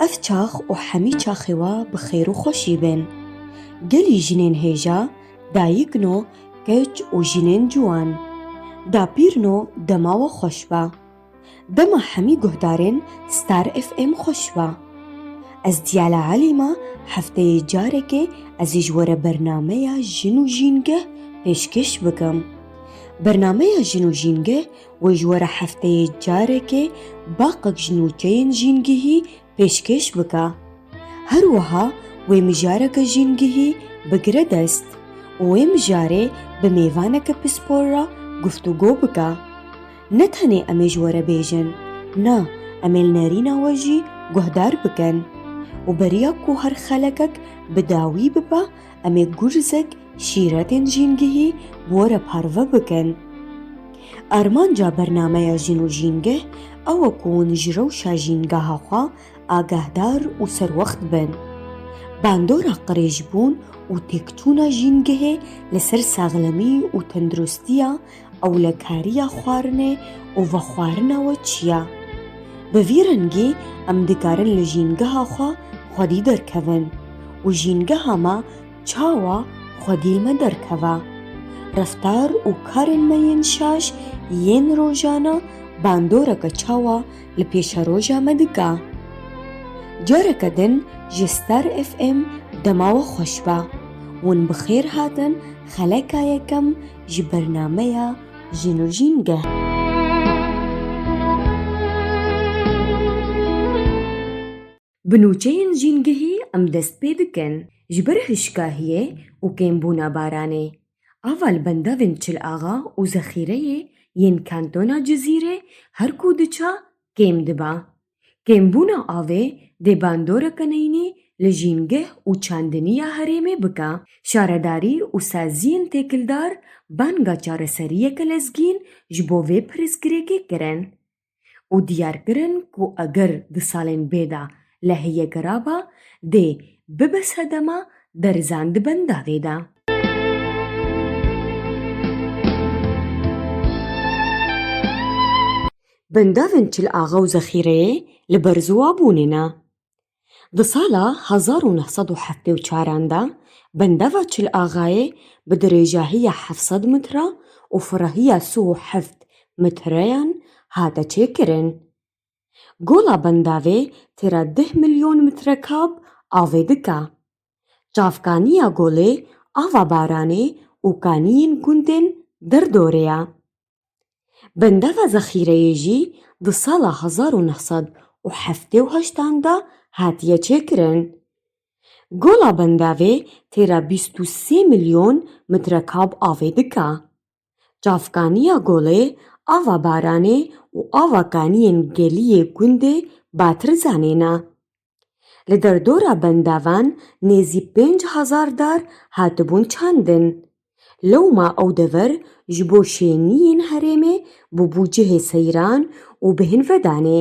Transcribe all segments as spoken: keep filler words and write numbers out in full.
Ev çax û hemî çaxê we bi xêr û xweşî bin. Gelî jinên hêja, dayikno, keç û jinên ciwan. Dapîrno dema we xweş be. Dema hemî guhdarên Star F M xweş be. Ez Diyala Elî me, hefteyê carekê ez ê ji we re bernameya Jin û Jîngeh pêşkêş bikim. Bernameya Jin û Jîngeh wê ji we re hefteyê carekê baqek ji nûçeyên jîngehî pêşkêş bike. Her wiha wê mijareke jîngehî bigire dest û wê mijarê bi mêvaneke pispor re guftûgo bike. Ne tenê em ê ji we re bêjin, na, em ê li nerîna we jî guhdar bikin. Û beriya ku her xelekek bi dawî bibe, em ê gurzek şîretên jîngehî bi we re parve bikin. Armanca bernameya Jin û Jîngeh ew e ku hûn ji rewşa jîngeha xwe agahdar û serwext bin. Bandora qirêjbûn û têkçûna jîngehê li ser saxlemî û tenduristiya ewlekariya xwarinê û vexwarina we çi ye? Bi vî rengî em dikarin li jîngeha xwe xwedî derkevin û jîngeha me çawa xwedî me derkeve? Reftar û karên me yên şaş yên rojane bandoreke çawa li pêşeroja me dike? Careke din ji Star F M dema we xweş be. Hûn bi xêr hatin xeleka yekem ji bernameya Jin û Jîngeh. Bi nûçeyên jîngehî em dest pê dikin. Ji ber hişkahiyê û kêmbûna baranê, ava li bendavên Çil Axa û Zexîreyê yên kantona Cizîrê her ku diça kêm diba. Kêmbûna avê dê bandoreke neyînî li jîngeh û çandiniya herêmê bike. Şaredarî û saziyên têkildar banga çareseriyeke lezgîn ji bo vê pirsgirêkê kirin û diyar kirin ku eger di salên bê de lehiyek rabe, dê bibe sedema derzan di bendavê de. Bendavên Çil Axa û Zexîreyê li ber ziwabûnê ne. Di sala hezar û neh sed û heftê û çaran de bendava Çil Axayê bi dirêjahiya heft sed metre û firahiya sî û heft metreyan hate çêkirin. Gola bendavê têra deh milyon metrekab avê dike. Çavkaniya golê ava baranê û kaniyên gundên derdorê ye. Bendava Zexîreyê jî di sala hezar û neh sed û heftê û heştan de hatiye çêkirin. Gola bendavê têra bîst û sê milyon metrekab avê dike. Çavkaniya golê ava baranê û ava kaniyên geliyê gundê Batirzanê ne. Li derdora bendavan nêzî pênc hezar dar hatibûn çandin. Lewma ew dever ji bo şêniyên herêmê bûbû cihê seyran û bêhnvedanê.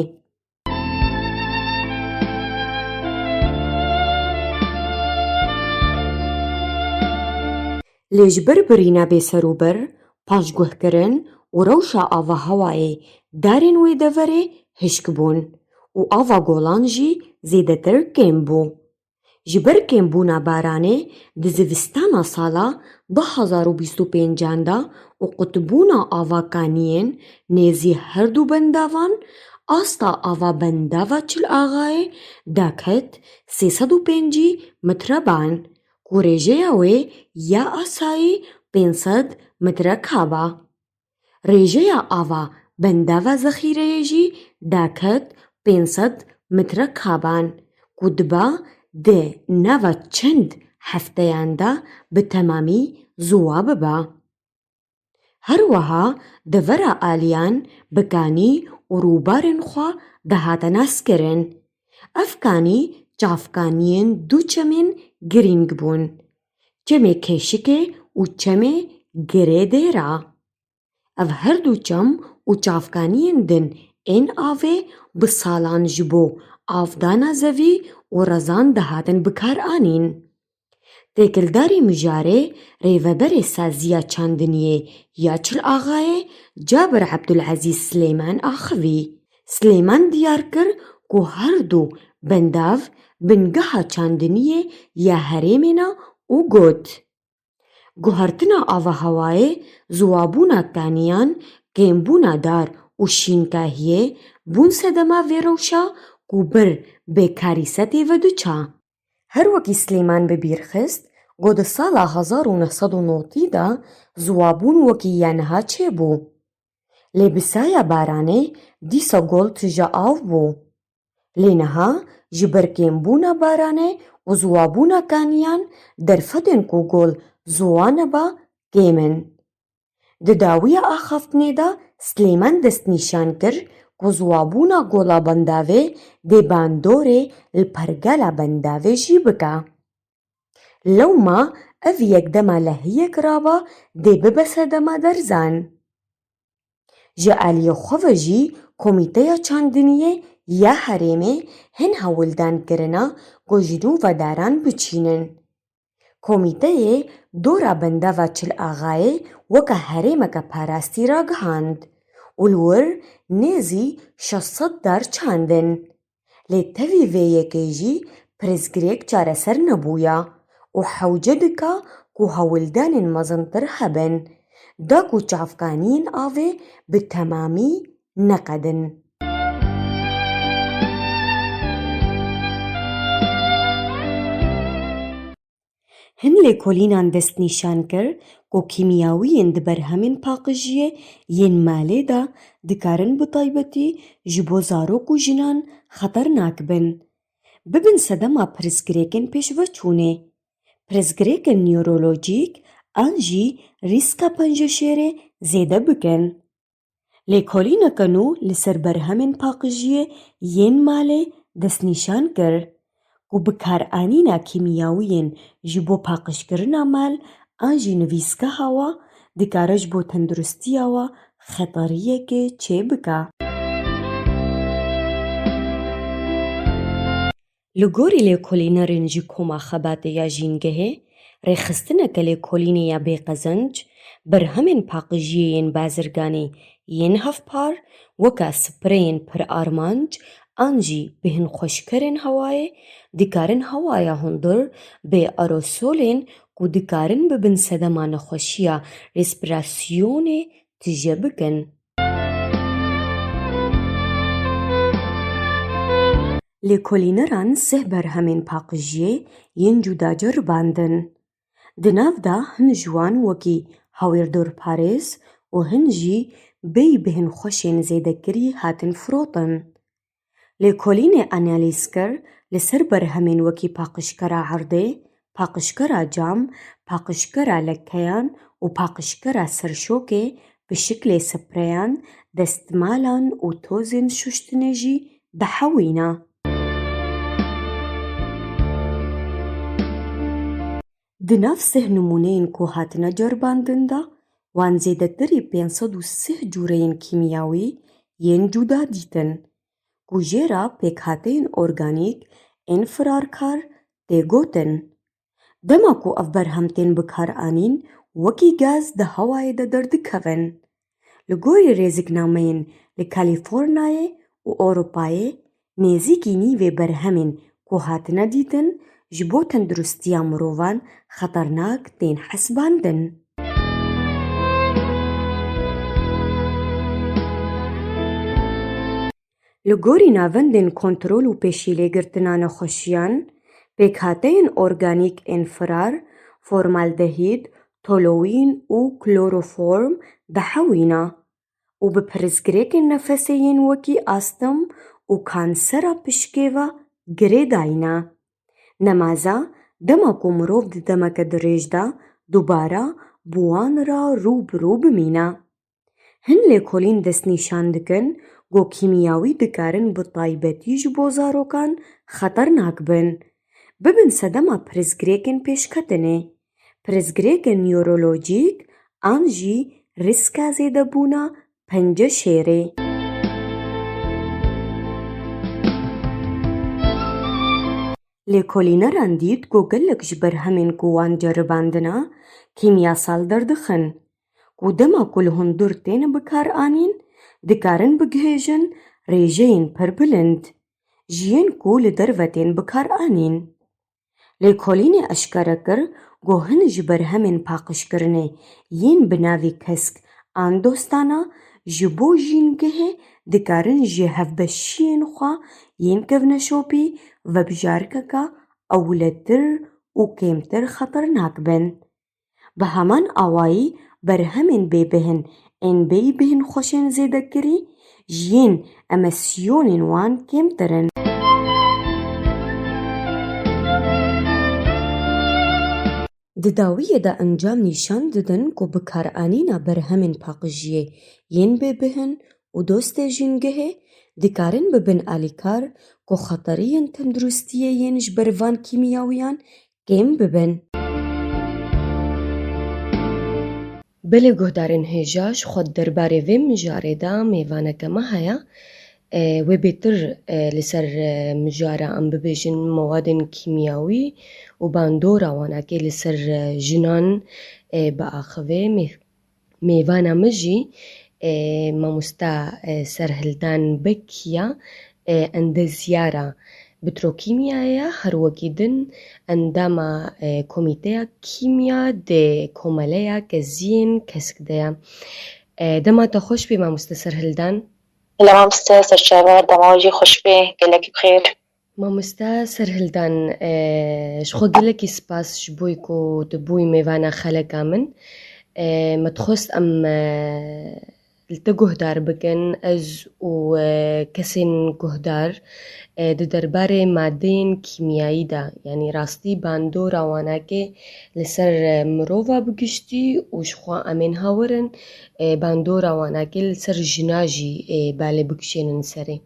Lê ji ber birîna bêserûber, paşguhkirin û rewşa avahewayê darên wê deverê hişk bûn û ava golan jî zêdetir kêm bû. Ji ber kêmbûna baranê di zivistana sala du hezar û bîst û pêncan de û qutbûna ava kaniyên nêzî her du bendavan, asta ava bendava Çil Axayê daket sê sed û pêncî metreban, ku rêjeya wê ya asayî pênc sed metrekab e. Rêjeya ava bendava Zexîreyê jî daket pênc sed metrekaban, ku diba di nava çend hefteyan de bi temamî ziwa biba. Her wiha devera aliyan bi kanî û rûbarên xwe dihate naskirin. Ev kanî çavkaniyên du çemên girîng bûn, çemê Keşikê û çemê Girê Dêra. Ev her du çem û çavkaniyên din ên avê bi salan ji bo avdana zevî û rezan dihatin bikaranîn. Têkildarî mijarê rêveberê saziya çandiniyê ya Çil Axayê Cabir Ebdulezîz Silêman axivî. Silêman diyar kir ku her du bendav bingeha çandiniyê ya herêmê ne û got, Guhertina avahewayê, ziwabûna kaniyan, kêmbûna dar û şînkahiyê bûn sedema vê rewşa ku bir bê karîsetê ve diça. Her wekî Silêman bi bîr xist, ku di sala hezar û neh sed û notî de ziwabûn wekî ya niha çêbû. Lê bi saya baranê dîsa gol tije av bû. Lê niha ji ber kêmbûna baranê û ziwabûna kaniyan derfetên ku gol ziwa neba kêm in. Di dawiya axaftinê de Silêman destnîşan kir ku ziwabûna gola bendavê dê bandorê li pergala bendavê jî bike. Lewma ev yek dema lehiyek raba dê bibe sedema derzan. Ji aliyê xwe ve jî Komîteya Çandiniyê ya Herêmê hin hewldan kirina ku ji nû ve daran biçînin. Komîteyê dora bendava Çil Axayê weke herêmeke parastî ragihand û li wir nêzî şeş sed dar çandin. Lê tevî vê yekê jî pirsgirêk çareser nebûya û hewce dika ku hewldanên mezintir hebin, da ku çavkaniyên avê bi temamî neqedin. Hin lêkolînan destnîşan kir ku kîmyawiyên di berhemên paqijiyê yên malê de dikarin bi taybetî ji bo zarok û jinan xeternak bin, bibin sedema pirsgirêkên pêşveçûnê. Pirsgirêkên newrolojîk an jî rîska penceşêrê zêde bikin. Lêkolîneke nû li ser berhemên paqijiyê yên malê destnîşan kir ku bikaranîna kîmyawiyên ji bo paqijkirina mal an jî nivîsgeha we dikare ji bo tenduristiya we xeteriyekê çêbike. Li gorî lêkolînerên ji Koma Xebatê ya Jîngehê, rêxistineke lêkolînê ya bêqezenc, berhemên paqijiyê yên bazirganî yên hevpar, weke spreyên pir armanc an jî bêhnxweşkerên hewayê, dikarin hewaya hundir bê aerosolên ku dikarin bibin sedema nexweşiya respirasyonê tije bikin. Lêkolîneran sih berhemên paqijiyê yên cuda ceribandin. Di nav de hin ji wan wekî hawîrdorparêz û hin jî bêyî bêhnxweşên zêdekirî hatin firotin. Lêkolînê analîz kir li ser berhemên wekî paqijkera erdê, paqijkera cam, paqijkera lekeyan û paqijkera serşokê bi şiklê spreyan, destmalan û tozên şuştinê jî dihewîne. Di nav sih nimûneyên ku hatine ceribandin de, wan zêdetirî pênc sed û sih cûreyên kîmyawî yên cuda dîtin, ku jê re pêkhateyên organîk ên firarkar tê gotin. Dema ku ev berhem tên bikaranîn, wekî gaz di hewayê de derdikevin. Li gorî rêziknameyên li Kalîfornayê û Ewropayê, nêzîkî nîvê berhemên ku hatine dîtin ji bo tenduristiya mirovan xeternak tên hesibandin. Li gorî navendên kontrol û pêşîlêgirtina nexweşiyan, pêkhateyên organîk ên firar, formaldehîd, toluîn û kloroform dihewîne û bi pirsgirêkên nefesê yên wekî astim û kansera pişkê ve girêdayî ne. Nemaze, dema ku mirov di demeke dirêj de dubare bi wan re rû bi rû bimîne. Hin lêkolîn destnîşan dikin ku kîmyawî dikarin bi taybetî ji bo zarokan xeternak bin, bibin sedema pirsgirêkên pêşketinê, pirsgirêkên newrolojîk an jî rîska zêdebûna penceşêrê. Lêkolîneran dît ku gelek ji berhemên ku wan ceribandine kîmyasal derdixin, ku dema ku li hundir tên bikaranîn, dikarin bigihêjin rêjeyên pir bilind. ji yên ku li derve tên bikaranîn. Lêkolînê eşkere kir ku hin ji berhemên paqijkirinê yên bi navê kesk an dostana ji bo jîngehê dikarin ji hevbeşiyên xwe yên kevneşopî vebijarkeka ewletir û kêmtir xeternak bin. Bi heman awayî berhemên bêbihin ên bêyî bihin xweşên zêdekirî ji yên emosiyonên wan kêmtir in. Di dawiyê de encam nîşan didin ku bikaranîna berhemên paqijiyê yên bêbihin û dostê jîngehê dikarin bibin alîkar ku xeteriyên tenduristiyê yên ji ber van kîmyawiyan kêm bibin. Belê guhdarên hêja, ji xwe di derbarê vê mijarê de mêvaneke me heye. E, wê bêtir, e, li ser, e, mijara em bibêjin mewadên kîmyawî û bandora wanakê li ser, e, jinan, e, biaxivê. Mêvana min jî, e, mamosta, e, Serhildan Bek ya, e, endezyara petrokîmyayê ya, her wekî din endama, e, komîteya kîmya di Komeleya Keziyên Kesk de ye. E, dema te xweş bê, mamoste Serhildan. Lê mamoste Serçava, dema we jî xweş bê, gelekî bi xêr. Mamoste Serhildan, e, ji xwe gelekî spas ji bo ku tu bûyî mêvana xeleka min. E, me dixwest em, e, li te guhdar bikin, ez û, e, kesên guhdar, e, di derbarê madeyên kîmyayî de, yanî rastî bandora wanakê li ser, e, mirova bi giştî û ji xwe em ên hawirin, e, bandora wanakê li ser jina jî, e, balê bikişênin serê.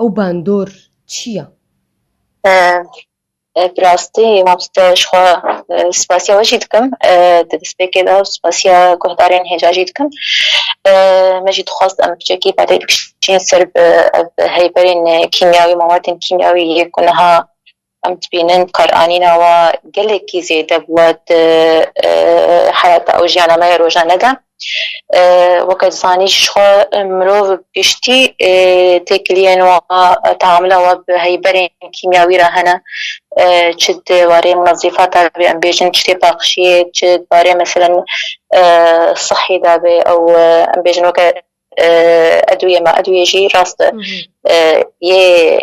Ew bandor çi ye? E, e, bi rastî, mamoste, ji xwe, e, spasiya we jî dikim. E, di destpêkê de spasiya guhdarên hêja jî dikim. E, me jî dixwest em piçekî belê bikişîn ser bi ev heyberên, e, kîmyawî, mewadên kîmyawî yê ku niha em dibînin karanîna wa gelekî zêde bûye di, e, heyata û jiyana me ya rojane de. E, weke dizanî ji xwe, e, mirov bi giştî, e, têkiliyên wa, e, teamula wa bi heyberên kîmyawî re hene. E, çi di warê munezîfata be, em bêjin çi tê paqijiyê, çi di warê meselen, e, sihî de be, ew, e, em bêjin weke, e, edwiyê me, edwiyê jî rast, e, yê,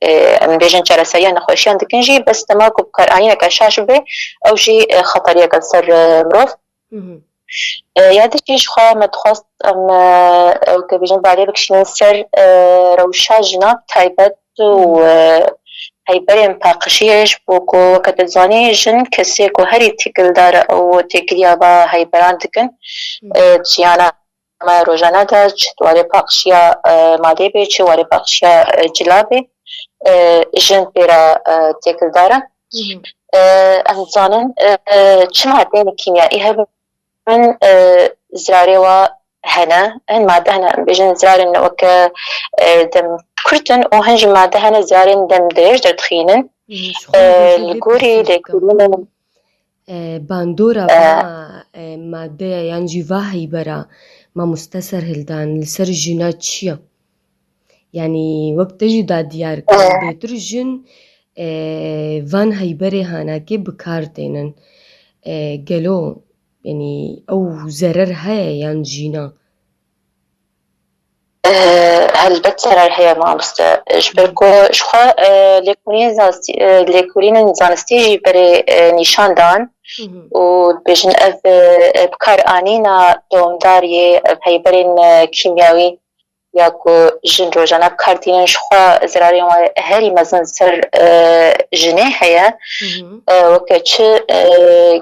e, em bêjin çareseriya nexweşiyan dikin jî, bes dema ku bikaranîneke şaş be, ew jî, e, xeteriyeke li ser, e, mirov. E, ya din jî ji xwe me dixwest em, e, ew ke bêjin balê bikişînin ser, e, rewşa jina taybet û, e, heyberên paqijiyê ji bo ku weke tu dizanî jin kesê ku herî têkildar e û têkiliya va heyberan dikin, e, jiyana me rojane de çi di warê paqijiya, e, madê bê, çi warê paqijiya, e, cila bê, e, jin pê re, e, têkildar e. E, em dizanin, e, çi madeyên kîmyayî hebin, e, zirarê wa hene. Hin made hene, em bêjin zirarên weke, e, dem kurt in û hin jî made hene zirarên dem dirêj derdixînin. E, li gorî lêkolînên E, bandora va, e, madeya yan jî va heybera mamoste Serhildan li ser jina çi ye? Yanî wek te jî da diyar kir, bêtir jin, e, van heyberê hanakê bi kar tênin. E, gelo, yanî ew zerer heye yan jî na? Eh, helbet zerar heye mamoste. Ji ber ku ji xwe, eh, lêkolînên zanistî, eh, lêkolînên zanistî jî berê, eh, nîşan dan û dibêjin ev, eh, bikaranîna domdar yê ev heyberên, eh, kîmyawî ya ku jin rojane bi kar tînin ji xwe zerarên wan herî mezin ser, eh, jinê heye. E, weke çi, e,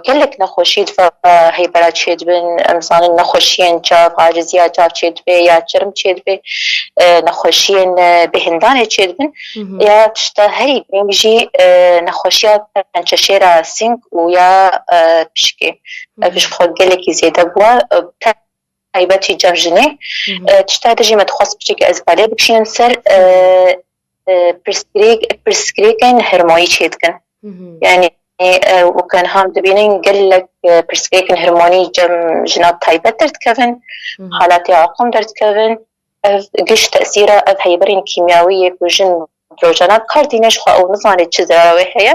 gelek nexweşî di va heybera çêdibin, em zanin nexweşiyên çav, aciziya çav çêdibe ya çerm çêdibe, e, nexweşiyên, e, bêhindanê çêdibin. Ya tişta herî girîng jî, e, nexweşiya pençeşêra sîng û ya, e, pişikê. Ev ji xwe gelekî zêde bûye. E, taybetî cem jinê. E, tişta dijî me dixwest piçekî ez balê bikişînim ser, e, e, pirsgirêk-, pirsgirêkên hermoyî çêdikin. Yanî, e, weke niha em dibînin gelek, e, pirsgirêkên hermonî cem jina taybet derdikevin, halatê aqim derdikevin. ev giş tesîra ev heyberên kîmyawî yê ku jin rojane bi kar tîne, ji xwe ew nizane çi zerara wê heye.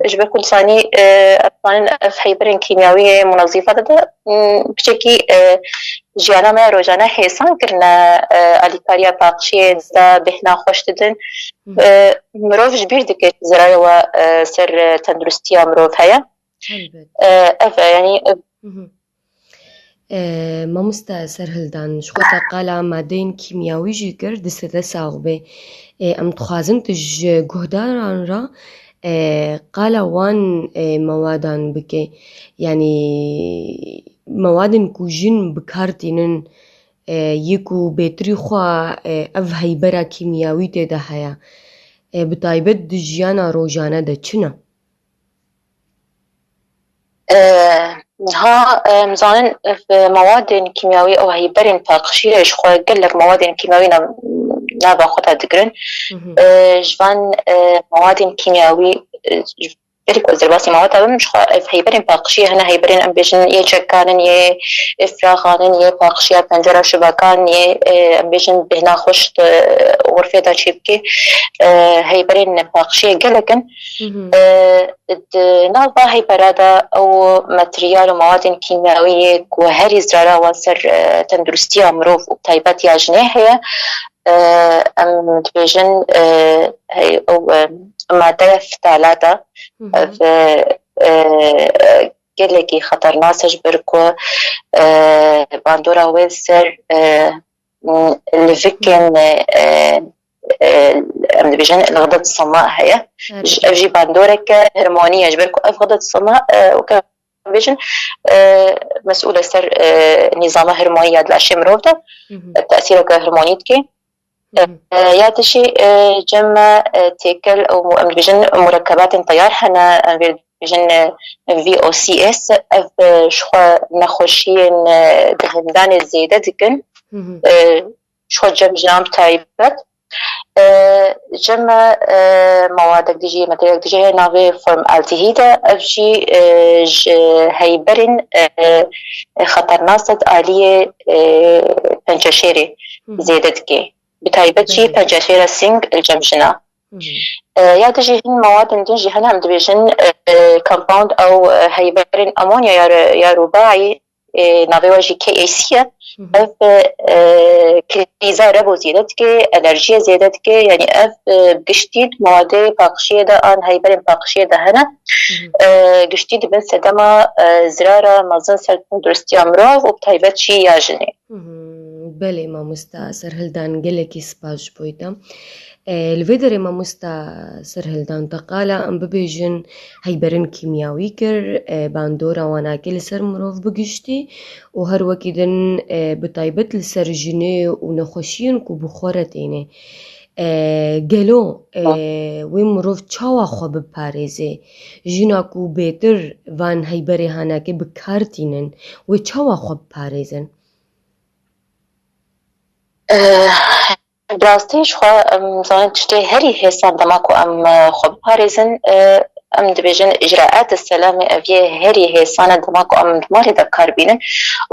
Ji ber ku dizanî, e, em zanin ev heyberên kîmyawî yê munezîfa de, de, m, piçekî, e, jiyana me ya rojane hêsan kirine, e, alîkariya paqijiyê de bêhna xweş didin. E, mirov ji bîr dike zerara we, e, ser, e, tenduristiya mirov heye. Helbet. E, ev e, yanî, e, E, mamoste Serhildan, ji xwe te qala madeyên kîmyawî jî kir, destê te sax be. E, em dixwazin tu ji guhdaran re, e, qala wan, e, mewadan bike. Yanî mewadên ku jin bi kar tînin, e, yê ku bêtirî xwe, e, ev heybera kîmyawî tê de heye. E, bi taybet di jiyana rojane de çi ne? E, ha, em zanin, e, mewadên kîmyawî ew heyberên paqijiyê, ji xwe gelek mewadên kîmyawî nav, nava xwe de digirin. E, ji van, e, mewadên kîmyawî, e, berî ku ez derbasî mewada bim, ji xwe ev heyberên paqijiyê hene, heyberên em bêjin yê çekan in, yê, e, firaxan in, yê paqijiya pencera şivakan, yê, e, em bêjin bêhna xweş di xurfê de çêbikê, e, heyberên paqijiyê gelek in. E, di nava heybera de ew materyal û mewadên kîmyawî yê ku herî zirara wan ser, e, tenduristiya mirov û bi taybet ya jinê heye, e, em dibêjin, e, hey, ew, e, madeya ftalata, ev, e, e, gelekî xeternas e, ji ber ku, e, bandora wê li ser, e, livikên, e, e, em dibêjin li xedet sema heye. Ji- Ev jî bandoreke hermonî ye, ji ber ku ev xedet sema, e, weke bêjin, e, mesûl e ser, e, nîzama hermonî ya di laşê mirov de, e, tesîreke hermonî dike. E, ya dijî, e, cem me, e, têkel û mu-, em dibêjin murekebatên teyar hene, em vê dibêjin, e, V O Cs, ev, e, ji xwe nexweşiyên, e, di hindanê zêde dikin. E, ji xwe cem jinan bi taybet. E, cem me, e, mewadek dijî, materyalek dijî heye navê formaldehîd e, ev jî, e, ji heyberên, e, e, xeternas e di aliyê, e, penceşêrê zêde dike. Bi taybet jî penceşêra sing li cem jina. E, ya dijî hin mewadên din jî hene, em dibêjin, e, e, compound ew, e, heyberên amonya ya re-, ya rûbayî, e, navê we jî K A C ye. Ev, e, krîza rebo zêde dike, alerjiyê zêde dike, yanî ev, e, giştî di mewadê paqijiyê de an heyberên paqijiyê de hene. E, giştî dibin sedema, e, zirara mezin ser tenduristiya mirov û bi taybet jî ya jinê. Belê mamosta Serhildan, gelekî spas ji bo te. E, li vê derê mamosta Serhildan, te qala em bibêjin heyberên kîmyawî kir, e, bandora wanakê li ser mirov bi giştî û her wekî din, e, bi taybet li ser jinê û nexweşiyên ku bi xwe re têne. E, gelo, e, wê mirov çawa xwe biparêze? Jina ku bêtir van heyberê hanakê bi kar tînin, wê çawa xwe biparêzin? Bi rastî ji xwe em zanin tiştê herî hêsan dema ku em, e, xwe biparêzin, e, em dibêjin îcraat selamê ev yê herî hêsan e dema ku em di malê de kar bînin.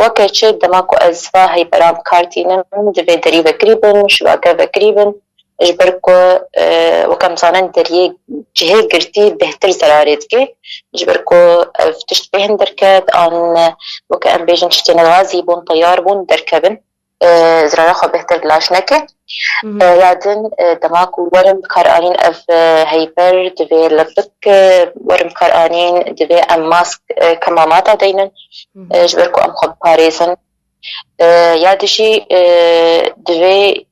Weke çi dema ku ez va heyberan bi kar tînim, divê derî vekirî bin, şivake vekirî bin. Ji ber ku, e, weke em zanin deriyê cihê girtî bêhtir zerarê dike. Ji ber ku ev tişt bêhn derket, an, e, weke em bêjin tiştên gazî bûn, teyar bûn, derkevin. E, zirara xwe bêhtir laş neke. E, ya din, e, dema ku werin bikaranîn ev, e, heyber, divê lifik, e, werin bikaranîn, divê em mask, e, kemamata deynin. E, ji ber ku em xwe biparêzin. E, ya dijî, e, divê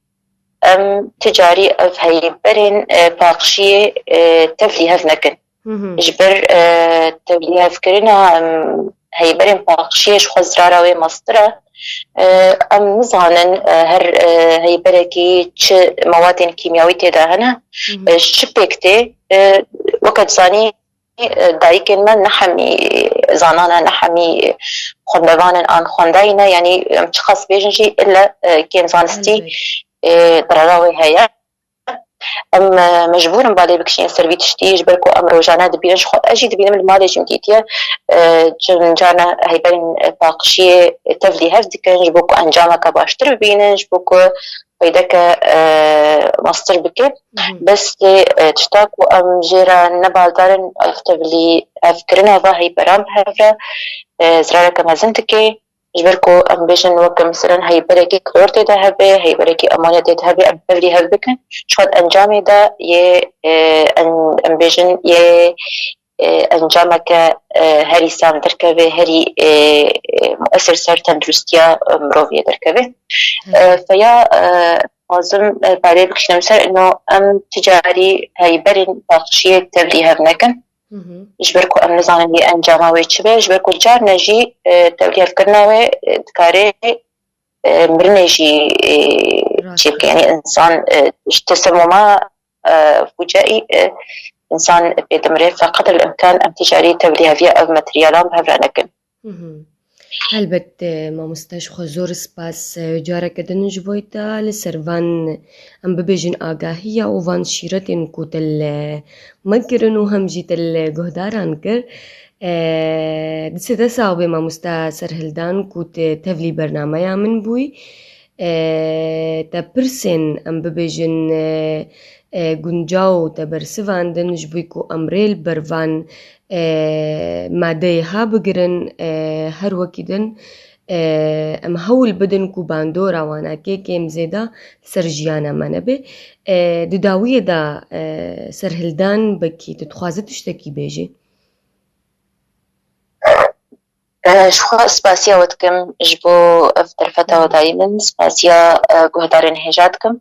em ti carî ev heyberên, e, paqijiyê, e, tevlî hev nekin. Ji ber, e, tevlîhevkirina, em, heyberên paqijiyê ji xwe zirara wê mestir e. E, em nizanin, e, her, e, heyberekî çi mewadên kîmyawî tê de hene, e, ji çi pêk tê. E, weke dizanî, e, dayikên me ne hemî zanan e, ne hemî xwendevan in an xwendayî ne, yanî em çiqas bêjin jî ille, e, kêm zanistî, e, zirara wê heye. Em, e, mecbûr in balê bikişînin ser vî tiştî, ji ber ku em rojane dibînin, ji xwe ez jî dibînim li malê jî min dîtiye, e, carna heyberên, e, paqijiyê tevlî hev dikin, ji bo ku encameke baştir bibînin, ji bo ku peydeke, e, mastir bike. Bes lê, e, tişta ku em jê re ne baldar in, ev tevlî hevkirina va heyberan bi hev re, e, zirareke mezin dike. Ji ber ku em bêjin weke, meselen, heyberekî klor tê de hebe, heyberekî amonyat tê de hebe, em tevlî hev bikin. Ji xwe di encamê de yê, e, em, em bêjin yê, e, encameke, e, herî sand derkeve, herî, e, e, muesir ser tenduristiya, e, mirovê derkeve. E, feya, e, lazim, e, balê bikişînim ser ino em ticarî heyberên paqijiyê tevlî hev nekin. Ji ber ku em nizanin yê encama wê çi be, ji ber ku carne jî, e, tevlî hevkirina wê, e, dikare, e, mirinê jî, e, çêbike. Yanî însan, e, ji tesemuma, e, fucaî, e, însan pê dimire. Feqet el imkan em ticarî tevlîheviya ev materyalan bi hev re nekin. Helbet, e, mamoste, ji xwe zor spas, e, careke din ji bo te li ser van, em bibêjin, agahiya û van şîretên ku te li me kirin û hem jî te li guhdaran kir. E, destê te sax be mamoste Serhildan ku tu tevlî bernameya min bûyî. E, te pirsên, em bibêjin, e, e, guncaw te bersivandin ji bo ku em rê li ber van, e, madeyê ha bigirin, e, her wekî din, e, em hewl bidin ku bandora wana kê kêm zêde li ser jiyana me nebe. E, di dawiyê de, e, Serhildan, belkî tu dixwaze tiştekî bêjî? E, ji xwe spasiya we dikim ji bo ev derfeta we dayî min, spasiya, e, guhdarên hêja dikim.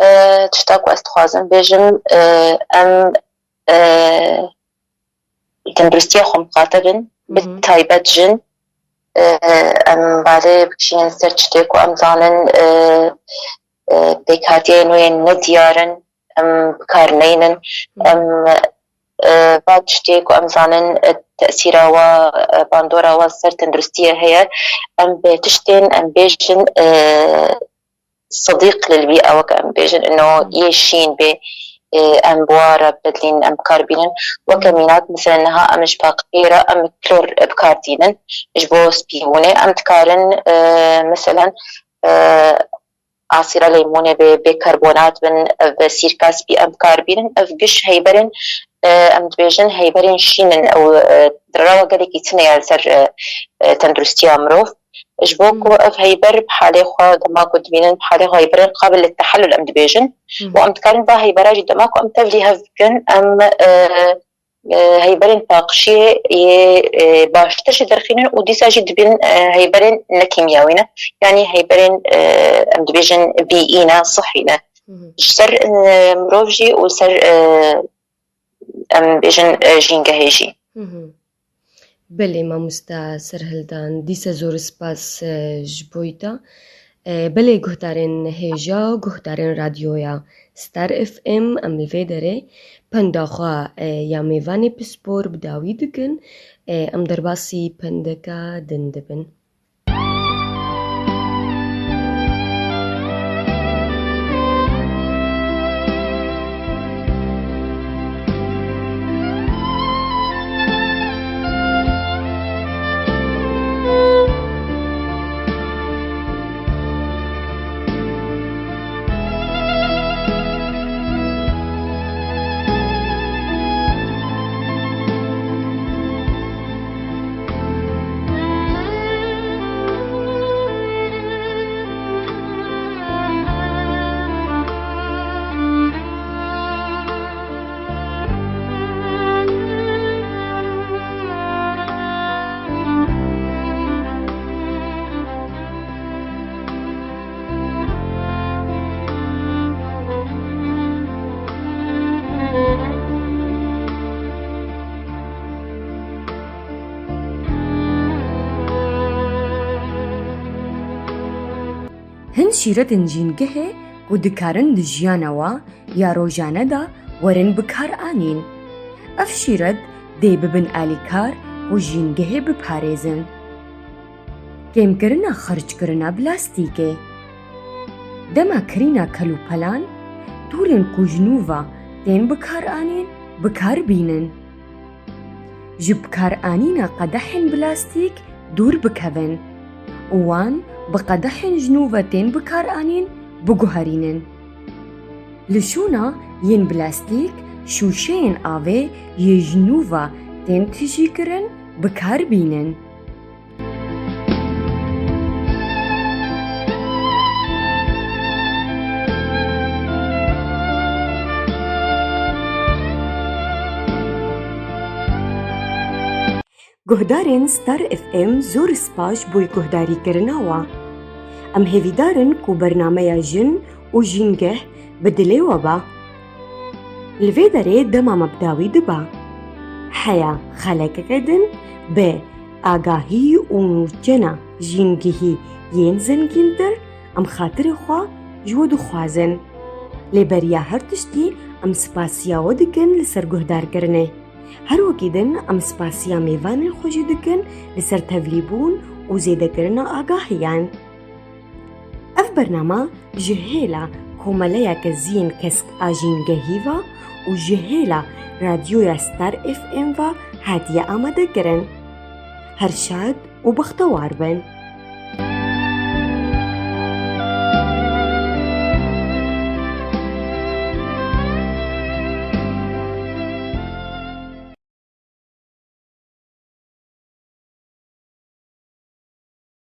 E, tişta ku ez dixwazim bêjim, e, em, e, tenduristiya xwe miqate bin, bi taybet jin, e, em balê bikişînin ser tiştê ku em zanin, e, e, pêkhatiyên wê ne diyar in, em bi kar neynin, em, e, va tiştê ku em zanin, e, tesîra wa, e, bandora wa ser tenduristiyê heye, em bi tiştên, em bêjin, e, sedîq lil bî'a, weke em bêjin, ino yê şîn bê, e, em bi wa re bidlîn, em bi kar bînin. Weke mînak, mesela niha em ji paqijiyê re em klor bi kar tînin, ji bo spîbûnê. Em dikarin, e, mesela, e, asîra leymonê bê, bêkarbonat bin, ev sîrka spî em bi kar bînin. Ev giş heyberên, e, em dibêjin heyberên şîn in. Ew, e, dirava gelekî tune ye li ser, e, e, tenduristiya mirov. Ji bo ku ev heyber bi halê xwe, dema ku dibînin bi halê xwe heyberên qabil li tehellul em dibêjin. Û em dikarin va heybera jî dema ku em tevlî hev bikin, em, e, e, heyberên paqijiyê yê, e, baştir jî derxînin û dîsa jî dibin, e, heyberên nekîmyawî ne. Yanî heyberên, e, em dibêjin bîî ne, sihî ne. Ji ser, e, mirov jî û ser, e, em bêjin, e, jîngehê jî. Belê, mamoste Serhildan, dîse zor spas, e, ji bo te. E, belê, guhdarên hêja, guhdarên radyoya Star F M, em li vê derê penda xwe, e, ya mêvanê pispor bi dawî dikin. E, em derbasî pendeka din dibin. Hin şîretên jîngehê ku dikarin di jiyana wa ya rojane de werin bikar anîn. Ev şîret dê bibin alîkar ku jîngehê biparêzin. Kêmkirina xerckirina plastîkê. Dema kirîna kelûpelan, tûrên ku ji nû ve tên bikaranîn, bikar bînin. Ji bikaranîna qedehên plastîk dûr bikevin û wan bi qedehên ji nû ve tên bikaranîn biguherînin. Li şûna yên plastîk, şûşeyên avê yê ji nû ve tên tijîkirin, bi kar bînin. Guhdarên Star F M zor spas ji bo guhdarîkirina we. Em hêvîdar in ku bernameya Jin û Jîngeh bi dilê we be. Li vê derê dema me bi dawî dibe. Heya xelekeke din bi agahî û nûçena jîngehî yên zengîntir, em xatirê xwe ji we dixwazin. Lê beriya her tiştî em spasiya we dikin li ser guhdarkirinê. Her wekî din em spasiya mêvanên xwe jî dikin li ser tevlîbûn û zêdekirina agahiyan. Ev bername ji hêla Komeleya Keziyên Kesk a Jîngehî ve û ji hêla Radyoya Star F M ve hatiye amadekirin. Her şad û bextewar bin.